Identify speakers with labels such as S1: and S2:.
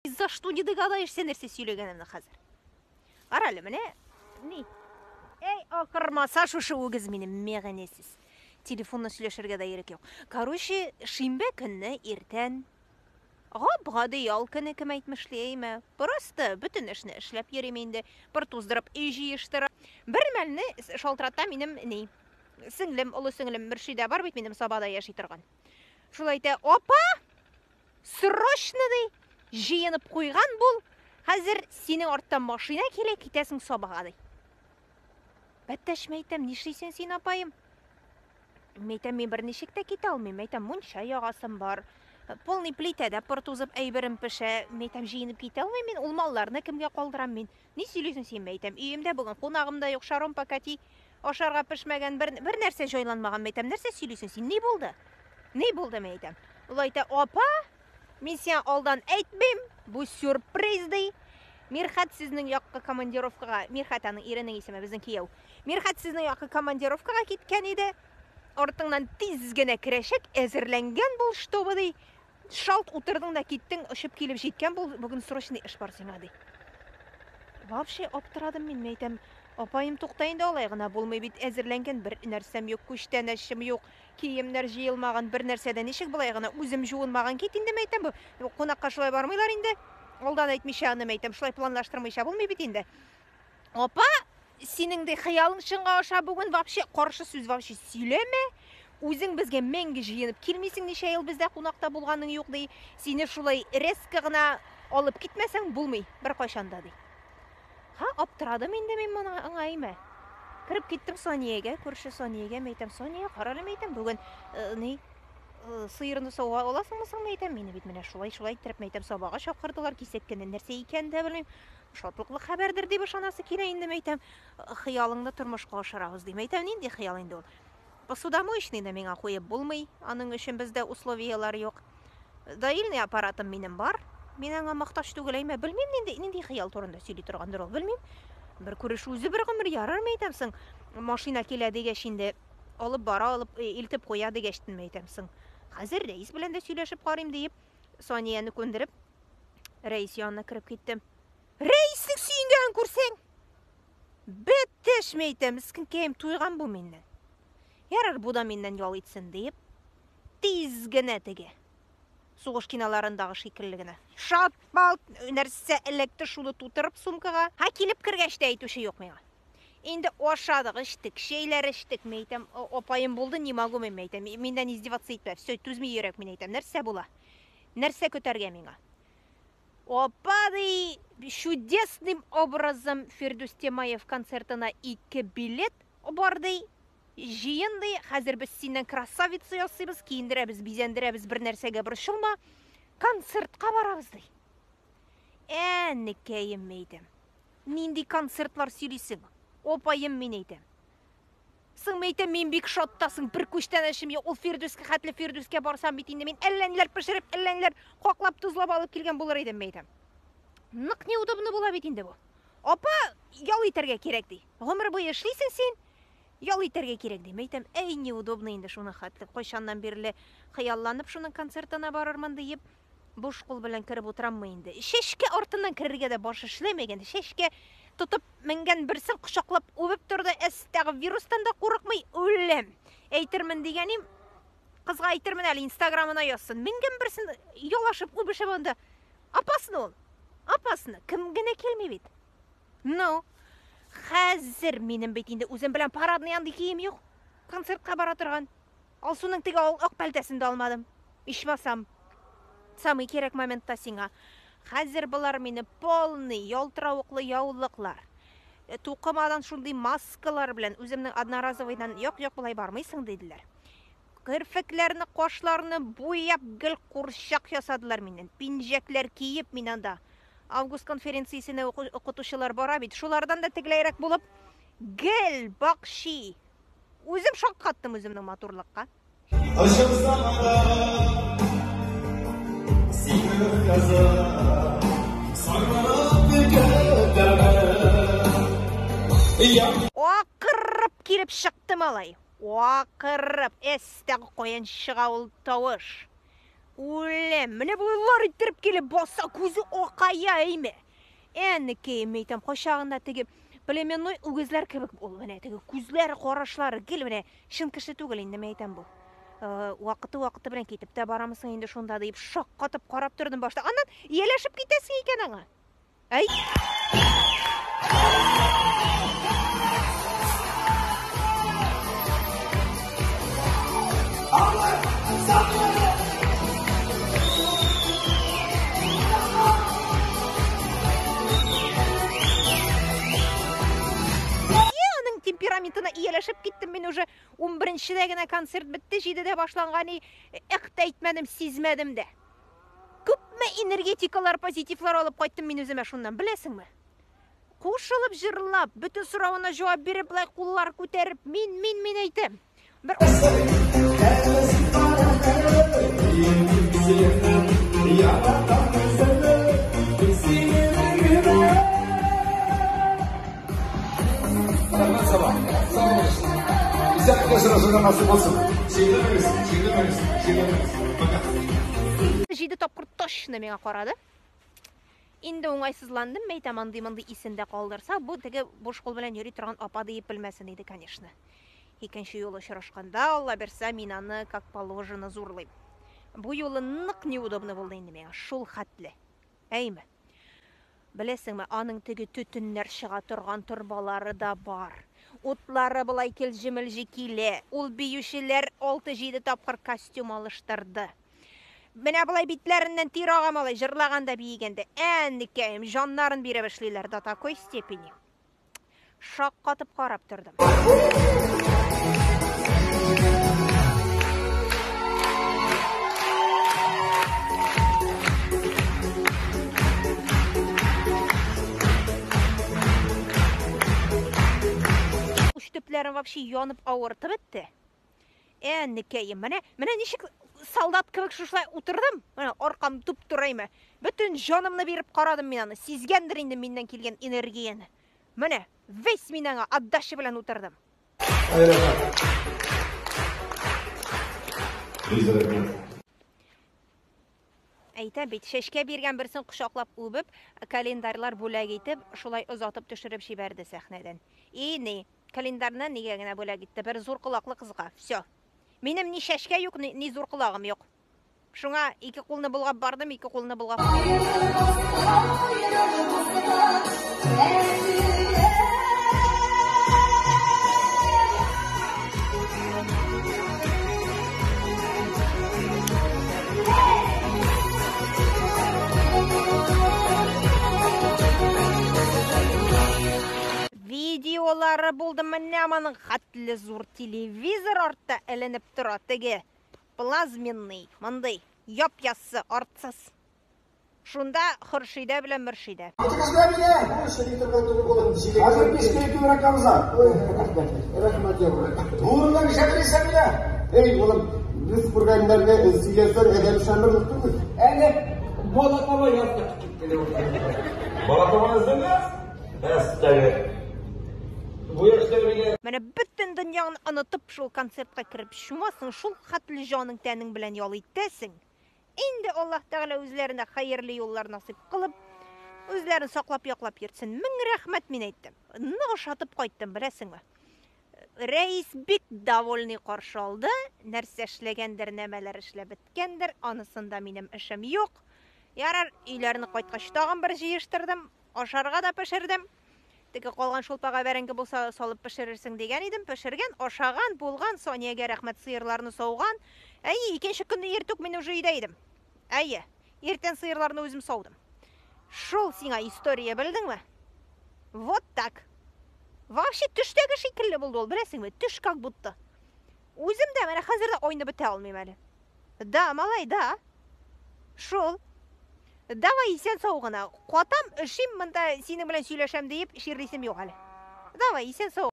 S1: За что не догадаешься нәрсә сөйләгәнемне хәзер. Кара әле, менә ни. Эй, акырмаса шушы үгез минем мәгънәсез. Телефоннан сөйләшергә дә ирек юк. Короче, шимбә көнне иртән гап-гади ял көне кем әйтмешли, әйме? Просто бөтен эшне эшләп йөрим инде. Пыр туздырып өй җыештыра. Бер мәлне шалтырата минем ни? Сеңлем, олы сеңлем Мөршидә бар бит минем Сабада яши торган. Шул әйтә, "Апа, Срочно, ди, җыенып куйган бул, хәзер синең арттан машина килә, китәсең Сабага, ди. Бәттәш, мәйтәм, нишлисең син, апаем? Мәйтәм, мин берничек тә китә алмыйм, мәйтәм, мунча ягасым бар, полный плитәдә пыр тузып әйберем пешә, мәйтәм, җыенып китә алмыйм мин, ул малларны кемгә калдырам мин? Ни сөйлисең син, мәйтәм, өемдә бүген кунагым да юк, шаром покати, ашарга пешмәгән, бер, бер нәрсә җайланмаган, мәйтәм, нәрсә сөйлисең син, ни булды? Ни булды, мәйтәм. Ул әйтә, апа, мин сиңа алдан әйтмим, бу сюрприз, ди. Мирхәт сезнең якка командировкага, Мирхәт аның иренең исеме, безнең кияү. Мирхәт сезнең якка командировкага киткән иде. Артыңнан тиз генә керәчәк, әзерләнгән бул, чтобы, ди. Шалт утырдың да киттең, очып килеп җиткән бул, бүген срочный эш бар сиңа, ди. Вообще аптырадым мин, мәйтәм, апаем, тукта инде алай гына булмый бит, әзерләнгән бер нәрсәм юк, күчтәнәчем юк, киемнәр җыелмаган, бер нәрсә дә ничек болай гына, үзем җуынмаган, кит инде, мәйтәм, бу кунакка шулай бармыйлар инде. Алдан әйтмичә аны, мәйтәм, шулай планлаштырмыйча булмый бит инде. Апа, синең дә хыялың чынга аша бүген вообще каршы сүз вообще сөйләмә. Үзең безгә мәңге җыенып килмисең, ничә ел бездә кунакта булганың юк ди. Сине шулай резко гына алып китмәсәң булмый беркайчан да ди. Ха, аптырадым инде мин моны аңа әймә. Кереп киттем Саниягә, күрше Саниягә, мәйтәм, Сания, карале, мәйтәм, бүген э, ни э, сыерны сава аласыңмы соң, мәйтәм, мине бит менә шулай-шулай иттереп, мәйтәм, сабага чакырдылар, кисәк кенә нәрсә икәнен дә белмим. Шатлыклы хәбәрдер дип ышанасы килә инде, мәйтәм. Хыялыңны тормышка ашырабыз дим. Әйтәм, нинди хыял инде ул? Посудомоечныйны миңа куеп булмый, аның өчен бездә условияләр юк. Доильный аппаратым минем бар. Мин аңа мохтаҗ түгел, әймә, белмим нинди нинди хыял турында сөйли торгандыр ул, белмим. Бер күреш үзе бер гомер ярар, мәйтәм соң. Машина килә дигәч инде алып бара, алып э, илтеп куя дигәчтен мәйтәм соң. Хәзер рәис белән дә сөйләшеп карыйм диеп, Санияне күндереп, рәис янына кереп киттем. Рәиснең сөенгәнен күрсәң! Бетеш, мәйтәм, мескенкәем туйган бу миннән. Ярар, бу да миннән ял итсен диеп, тиз генә теге сугыш киноларындагы шикелле генә. Шат-палт нәрсә эләкте шуны тутырып сумкага. Һә килеп кергәч тә әйтүче юк миңа. Инде ашадык, эчтек, чәйләр эчтек, мәйтәм, апаем булды, не могу мин, мәйтәм, миннән издеваться итмә, все, түзми йөрәк, мин әйтәм, нәрсә була? Нәрсә көтәргә миңа? Апа, ди, чудесным образом Фирдүс Тямаев концертына ике билет бар, ди. Җыен, ди, хәзер без синнән красавица ясыйбыз, киендерәбез, бизәндерәбез, бер нәрсәгә борчылма. Концертка барабыз, ди. Әнекәем, әйтәм. Нинди концертлар сөйлисең? Апаем, мин әйтәм. Соң, мин әйтәм, мин бик шаттасың, бер күчтәнәчем юк. Ул Фирдүскә хәтле Фирдүскә барсам бит инде мин әллә ниләр пешереп, әллә ниләр каклап, тозлап алып килгән булыр идем, мин әйтәм. Нык неудобно була бит инде бу. Апа, ял итәргә кирәк ди. Гомер буе эшлисең син, ял итәргә кирәк ди. Мин әйтәм, әй, неудобно инде шуны хәтле. Кайчаннан бирле хыялланып шуның концертына барырмын диеп, буш кул белән кереп утыраммы инде. Чәчкә артыннан керергә дә баш эшләмәгән. Чәчкә тотып менгән берсен кочаклап үбеп торды. Әстәгъфирустан да курыкмый, үләм. Әйтермен дигәнем, кызга әйтермен әле, инстаграмына язсын. Менгән берсен ялашып үбешеп анда. Опасно ул. Опасно. Кем генә килми бит. Ну, хәзер минем бит инде үзем белән парадный андый кием юк. Концертка бара торган. Алсуның теге ак пәлтәсен дә алмадым. Ичмасам, самый кирәк моментта сиңа. Хәзер болар мине полный ялтыравыклы яулыклар, э, тукымадан шундый маскалар белән үземнең одноразовыйдан як-як болай бармыйсың диделәр. Керфекләрне, кашларны буяп гел курчак ясадылар миннән. Пинжәкләр киеп мин анда. Август конференциясенә укытучылар бара бит. Шулардан да тегеләйрәк булып гел бакши. Үзем шаккаттым үземнең матурлыкка. Акырып килеп чыкты малай. Акырып. Әстәгъ каян чыга ул тавыш. Үләм, менә болай лар иттереп килеп баса, күзе акая әйме. Әнекәем, әйтәм, кайчагында теге племенной үгезләр кебек ул, менә теге күзләре, карашлары гел менә чын кеше түгел инде, мен әйтәм бу. Вакыты-вакыты белән китеп тә барамысың инде шунда дип шаккатып карап тордым башта. Аннан ияләшеп китәсең икән аңа. Әй! Аның темпераментына ияләшеп киттем мин уже. 11-дә генә концерт бетте, 7-дә башланган и эх тә әйтмәдем, сизмәдем дә. Күпме энергетикалар, позитивлар алып кайттым мин үземә шуннан, беләсеңме? Кушылып җырлап, бөтен соравына җавап биреп, былай куллар күтәреп, мин, мин, мин әйтәм. Бер Җиде тапкыр точно миңа карады. Инде уңайсызландым, мәйтәм, андый-мондый исендә калдырса, бу теге буш кул белән йөри торган апа диеп белмәсен иде, конечно. Икенче юлы очрашканда, Алла бирсә, мин аны как положено зурлыйм. Бу юлы нык неудобно булды инде миңа, шул хәтле. Әйме? Беләсеңме, аның теге төтеннәр чыга торган торбалары да бар. Утлары болай келҗе-мелҗе килә. Ул биючеләр алты-җиде тапкыр костюм алыштырды. Менә болай битләреннән тир ага малай, җырлаганда, биегәндә. Әнекәем, җаннарын биреп эшлиләр до такой степени. Шаккатып карап тордым. Уч төпләрем вообще янып авыртып бетте. Әнекәем, менә, менә ничек солдат кебек шушылай утырдым. Менә аркам туп-тураймы. Бөтен җанымны биреп карадым мин аны. Сизгәндер инде миннән килгән энергияне. Менә, весь мин аңа отдача белән утырдым. Әйтә бит, чәчкә биргән берсен кочаклап үбеп, календарьлар бүләк итеп, шулай озатып төшереп җибәрде сәхнәдән. И ни, календарьны нигә генә бүләк итте? Бер зур колаклы кызга. Всё. Минем ни чәчкә юк, ни, ни зур колагым юк. Шуңа ике кулны болгап бардым, ике кулны болгап. Видеолары булды менә моның хәтле зур телевизор артта эленеп тора теге. Плазменный, мондый, яп-яссы, артсыз. Шунда Хөршидә белән Мөршидә.
S2: Хәзер биш кенә түгәрәк абза. Рәхмәт. Рәхмәт, ябрым. Буыннан ишәклисең менә. Эй, улым, без күргәннәрне сөйләсәң, адәм ышанырлык түгел.
S3: Әле бала таба яздык китте.
S4: Бала таба яздыңмы? Әстәгә. Бу яшьтә миңа
S1: Менә бөтен дөньяңны онытып шул концертка кереп чумасың, шул хәтле җаның тәнең белән ял итәсең. Инде Аллаһ Тәгалә үзләренә хәерле юллар насыйп кылып, үзләрен саклап яклап йөртсен. Мең рәхмәт мин әйттем. Нык ошатып кайттым, беләсеңме? Рәис бик довольный каршы алды. Нәрсә эшләгәндер, нәмәләр эшләп беткәндер, анысында минем эшем юк. Ярар, өйләрне кайткач тагын бер җыештырдым, ашарга да пешердем. Теге калган шулпага бәрәңге булса салып пешерерсең дигән идем, пешергән, ашаган, булган, Саниягә рәхмәт, сыерларны сауган. Әйе, икенче көнне иртүк мин уже өйдә идем. Әйе, иртән сыерларны үзем саудым. Шул сиңа история, белдеңме? Вот так. Вообще төштәге шикелле булды ул, беләсеңме? Төш как будто. Үзем дә менә хәзер дә айнып бетә алмыйм әле. Да, малай, да. Шул. Давай исән сау гына. Катам, өшим, монда синең белән сөйләшәм диеп, чирлисем юк әле. Давай, исән сау.